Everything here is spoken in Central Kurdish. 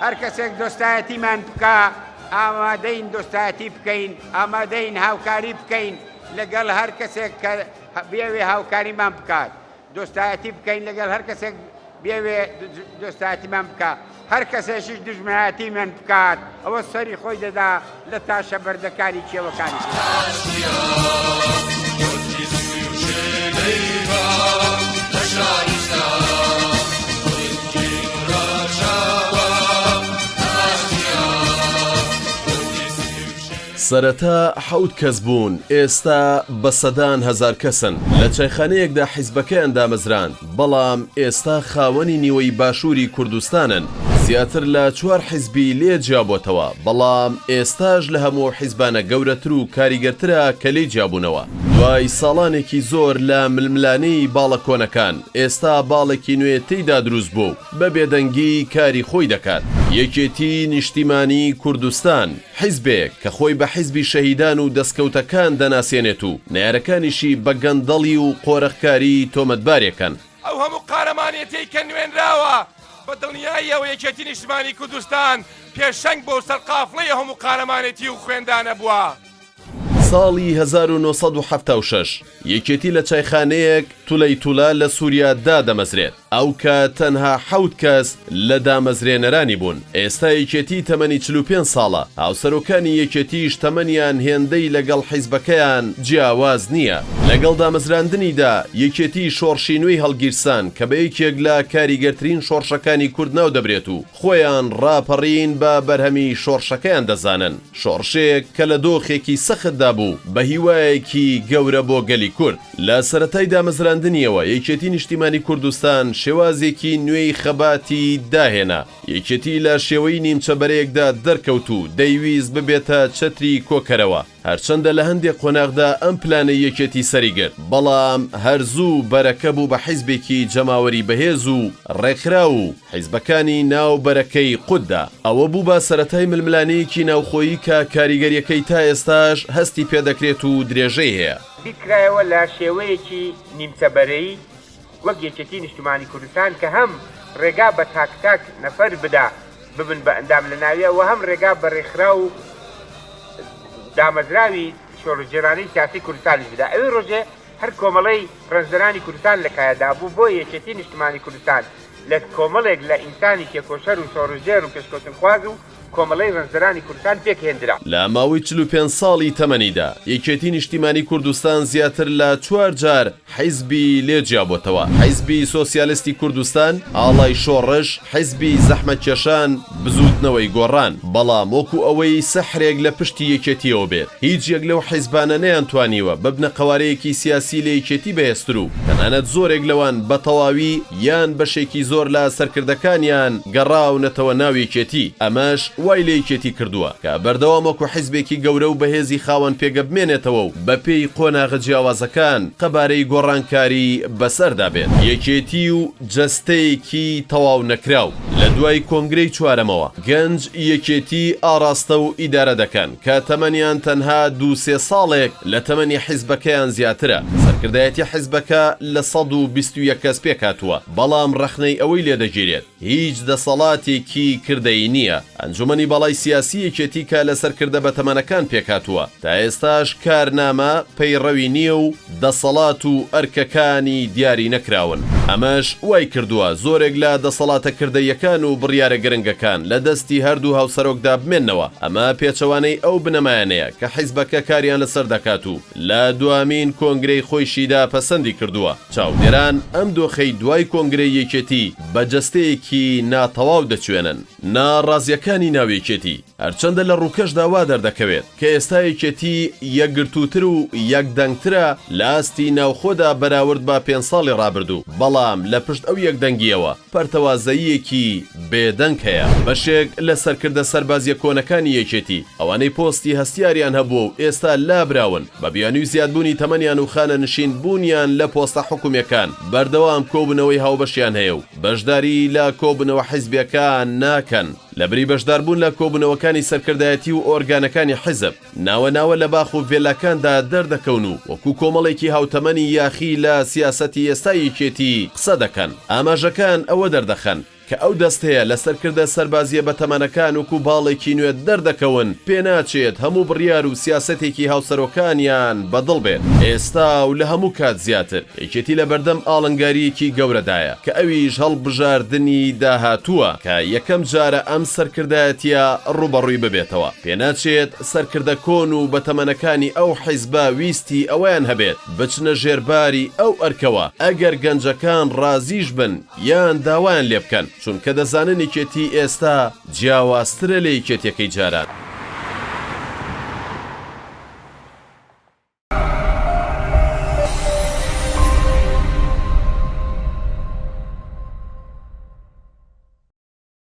هەر کەسێک دۆستایەتیمان بکا ئامادەین دۆستایەتی بکەین، ئامادەین هاوکاری بکەین لەگەڵ هەر کەسێک کە بیەوێ هاوکاریمان بکات، دۆستایەتی بکەین لەگەڵ هەر کەسێک بیەوێ دۆستایەتیمان بکا، هەر کەسێکیش دوژمنایەتیمان بکات ئەوە سەری خۆی دەدا لە تاشە بەردەکانی کێوەکانی. سەرەتا حەوت کەس بوون، ئێستا بە سەدان هەزار کەسن. لە چایخانەیەکدا حیزبەکەیان دامەزراند، بەڵام ئێستا خاوەنی نیوەی باشووری کوردستانن. زیاتر لە چوار حیزبی لێ جیابۆتەوە، بەڵام ئێستاش لە هەموو ئەو حیزبانە گەورەتر و کاریگەرترە کە لێی جیابوونەوە. دوای ساڵانێکی زۆر لە ململانێی باڵە کۆنەکان، ئێستا باڵێکی نوێ تێیدا دروست بووە و بە بێدەنگی کاری خۆی دەکات. یەکێتیی نیشتیمانیی کوردستان، حیزبێک کە خۆی بە حیزبی شەهیدان و دەستکەوتەکان دەناسێنێت و نەیارەکانیشی بە گەندەڵی و قۆرخکاری تۆمەتبارێکەن. ئەو هەموو قارەمانێتیەی کە نوێنراوە، بە دڵنیاییەوە یەکێتی نیشتمانی کوردستان پێشەنگ بووە و سەرقافڵەی ئەو هەموو قارەمانێتی و خوێندانە بووە. ساڵی 1976 یەکێتی لە چایخانەیەک تولەیتولە لە سوریا دادەمەزرێت، ئەو کات تەنها حەوت کەس لە دامەزرێنەرانی بوون، ئێستا یەکێتی تەمەنی 45 ساڵە، هاوسەرۆکانی یەکێتیش تەمەنیان هێندەی لەگەڵ حیزبەکەیان جیاواز نییە. لەگەڵ دامەزراندنیدا یەکێتی شۆڕشی نوێی هەڵگیرسان کە بە یەکێک لە کاریگەرترین شۆڕشەکانی کورد ناودەبرێت و خۆیان ڕاپەڕین بە بەرهەمی شۆڕشەکەیان دەزانن. شۆڕشێک کە لە دۆخێکی سەختدا بوو بە هیوایەکی گەورە بۆ گەلی کورد. لە سەرەتای دامەزراندنیەوە یەکێتی نیشتیمانی کوردستان شێوازێکی نوێی خەباتی داهێنا. یەکێتی لە شێوەی نیمچە بەرەیەکدا دەرکەوت و دەیویست ببێتە چەتری کۆکەرەوە. هەرچەندە لە هەندێک قۆناغدا ئەم پلانەی یەکێتی سەری گرت، بەڵام هەر زوو بەرەکە بوو بە حیزبێکی جەماوەری بەهێز و ڕێکخراو و حیزبەکانی ناو بەرەکەی قوت دا. ئەوە بوو بە سەرەتای ململانێیەکی ناوخۆیی کە کاریگەرییەکەی تا ئێستاش هەستی پێدەکرێت و درێژەی هەیە. بیرکرایەوە لە شێوەیەکی نیمچە بەرەیی وەک یەکێتی نیشتمانی کوردستان کە هەم ڕێگا بە تاک تاک نەفەر بدا ببن بە ئەندام لە ناویا و هەم ڕێگا بە ڕێکخراو و دامەزراوی شۆڕشگێڕانەی سیاسی کوردستانیش بدا. ئەوی ڕۆژێ هەر کۆمەڵەی ڕەنجدەرانی کوردستان لە کایەدا بوو بۆیە یەکێتی نیشتمانی کوردستان لە کۆمەڵێک لە ئینسانی تێکۆشەر و شۆڕشگێڕ و پێشکەوتنخواز و کۆمەڵەی ڕەنجدەرانی کوردستان پێک هێندرا. لە ماوەی 45 ساڵی تەمەنیدا، یەکێتی نیشتیمانی کوردستان زیاتر لە چوار جار حیزبی لێ جیابۆتەوە، حیزبی سۆسیالستی کوردستان، ئاڵای شۆڕش، حیزبی زەحمەتکێشان، بزووتنەوەی گۆڕان، بەڵام وەکو ئەوەی سحرێک لە پشتی یەکێتییەوە بێت، هیچ یەک لەو حیزبانە نەیانتوانیوە ببنە قەوارەیەکی سیاسی لە یەکێتی بەهێزتر و تەنانەت زۆرێک لەوان بە تەواوی یان بەشێکی زۆر لە سەرکردەکانیان گەڕاونەتەوە ناو یەکێتی، ئەمەش وای لە یەکێتی کردووە کە بەردەوام وەکو حیزبێکی گەورە و بەهێزی خاوەن پێگە بمێنێتەوە و بەپێی قۆناغە جیاوازەکان قەبارەی گۆڕانکاری بەسەردا بێت. یەکێتی و جەستەیەکی تەواو نەکراو. لە دوای کۆنگرەی چوارەمەوە گەنج یەکێتی ئاڕاستە و ئیدارە دەکەن کە تەمەنیان تەنها دوو سێ ساڵێک لە تەمەنی حیزبەکەیان زیاترە، سەرکردایەتی حیزبەکە لە 121 کەس پێکهاتووە، بەڵام ڕەخنەی ئەوەی لێدەگیرێت هیچ دەسەڵاتێکی کردەیی نییە. ئەنجومەنی باڵای سیاسی یەکێتی کە لە سەرکردە بەتەمەنەکان پێکهاتووە، تا ئێستاش کارنامە، پەیڕەوی نییە و دەسەڵات و ئەرکەکانی دیاری نەکراون. ئەمەش وایکردووە زۆرێک لە دەسەڵاتە کردەییەکان و بڕیارە گرنگەکان لە دەستی هەردوو هاوسەرۆکدا بمێننەوە. ئەمە پێچەوانەی ئەو بنەمایانەیە کە حیزبەکە کاریان لەسەر دەکات و لە دوامین کۆنگرەی خۆیشیدا پەسەندی کردووە. چاودێران ئەم دۆخەی دوای کۆنگرەی یەکێتی بە جەستەیەکی ناتەواو دەچوێنن. ناڕازییەکانی ناو یەکێتی، هەرچەندە لە ڕووکەشدا وا دەردەکەوێت کە ئێستا یەکێتی یەکگرتووتر و یەکدەنگترە لە ئاستی ناوخۆدا بەراورد بە پێنج ساڵی ڕابردوو، بەڵام لە پشت ئەو یەکدەنگییەوە پەرتەوازەییەکی بێدەنگ هەیە. بەشێک لە سەرکردە سەربازییە کۆنەکانی یەکێتی، ئەوانەی پۆستی هەستیاریان هەبووە و ئێستا لابراون، بە بیانووی زیادبوونی تەمەنیان و خانەنشین بوونیان لە پۆستە حکومییەکان، بەردەوام کۆبوونەوەی هاوبەشیان هەیە و بەشداری لە کۆبوونەوە حیزبییەکان ناکەن. لەبری بەشداربوون لە کۆبوونەوەکانی سەرکردایەتی و ئۆرگانەکانی حیزب، ناوە ناوە لە باخ و ڤێلاکاندا دەردەکەون و وەکو کۆمەڵێکی هاوتەمەنی یاخی لە سیاسەتی ئێستای یەکێتی قسە دەکەن. ئاماژەکان ئەوە دەردەخەن. کە ئەو دەستەیە لە سەرکردە سەربازییە بەتەمەنەکان وەکو باڵێکی نوێ دەردەکەون، پێناچێت هەموو بڕیار و سیاسەتێکی هاوسەرۆکانیان بە دڵ بێت. ئێستا و لە هەموو کات زیاتر، یەکێتی لەبەردەم ئاڵنگارییەکی گەورەدایە، کە ئەویش هەڵبژاردنی داهاتووە، کە یەکەم جارە ئەم سەرکردایەتییە ڕووبەڕووی ببێتەوە. پێناچێت سەرکردە کۆن و بەتەمەنەکانی ئەو حیزبە ویستی ئەوەیان هەبێت بچنە ژێرباری ئەو ئەرکەوە، ئەگەر گەنجەکان ڕازیش بن یان داوایان لێبکەن، چونکە دەزانن یەکێتی ئێستا جیاوازترە لە یەکێتیەکەی جاران.